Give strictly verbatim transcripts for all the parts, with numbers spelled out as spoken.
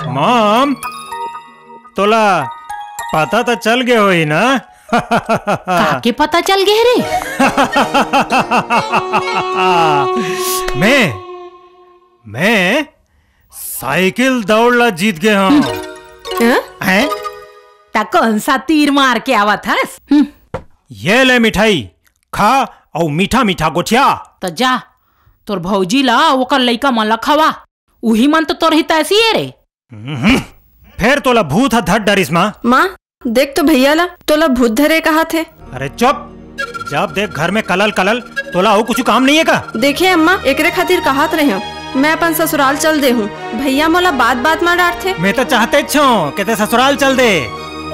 Mom, तोला पता त चल गे होही ना? काके पता चल गे रे? मैं, मैं साइकिल दौड़ ला जीत गे हंव। हं? हैं? त कौन सा तीर मार के आवत हस? हं। ये ले मिठाई, खा अउ मीठा मीठा गोठिया। त जा, तोर भौजी ला, ओकर लइका मन ला खवा। उही मन तो तोर हितैषी ए रे। हम्म, फेर तोला भूत ह धर डरिस माँ। माँ, देख तो भैया ला, तोला भूत धरे कहाथे। अरे चुप, जब देख घर में कलल कलल, तोला अउ कुछ काम नहीं है का? देखे अम्मा, एकरे खातिर कहात रहे हूँ, मैं अपन ससुराल चल दे हूँ। भैया मोला बात बात मा डांटथे। मैं तो चाहते छो कि ते ससुराल चल दे।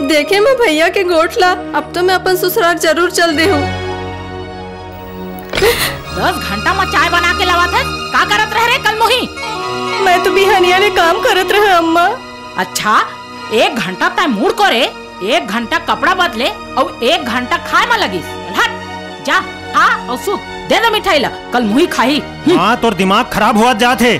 देखे मैं भैया के गोठ ला, अब तो मैं अपन ससुराल जरूर चल दे हूँ। दस घंटा मा चाय बना के लावत है, का करत रह रे कलमुही? मैं तो बिहानिया ले काम करत रहे अम्मा। अच्छा, एक घंटा तय मुड़ करे, एक घंटा कपड़ा बदले अउ एक घंटा खाए मा लगिस। हट, जा, खा अउ सुत। दे दे मिठाई ला, कलमुही खाही। हम्म। हाँ, तोर दिमाग खराब होवत जात हे।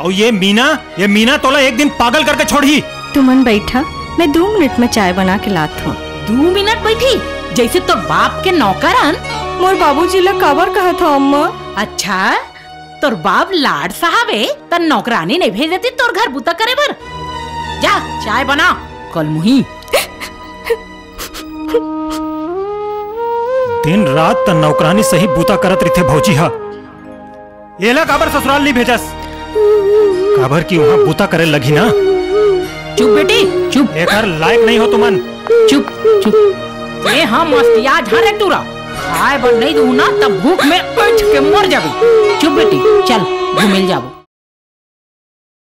अउ ये मीना, ये मीना तोला एक दिन पागल करके छोड़ही। तुमन बैठा, मैं दू मिनट में चाय बना के लात हूँ। दू मिनट बैठी, जैसे तोर बाप के नौकरन। मोर बाबूजी ला काबर कहत हव अम्मा? अच्छा, तोर बाप लाड साहब ए, त नौकरानी नहीं भेज देती तोर घर बूता करे बर। जा, चाय बना, कलमुही। दिन रात त नौकरानी सही बूता करत रहिथे भौजी हा। एला काबर ससुराल नहीं भेजस? काबर कि वहाँ बूता करे लगी ना। चुप बेटी, चुप। एकर लायक नहीं हो तुमन। चुप, चुप। ए हाँ मस्तिया झा रे टूरा। खाए बर नहीं दूँ ना तब भूख में उठ के मर जाबे। चुप बेटी, चल घूमे ल जाबो।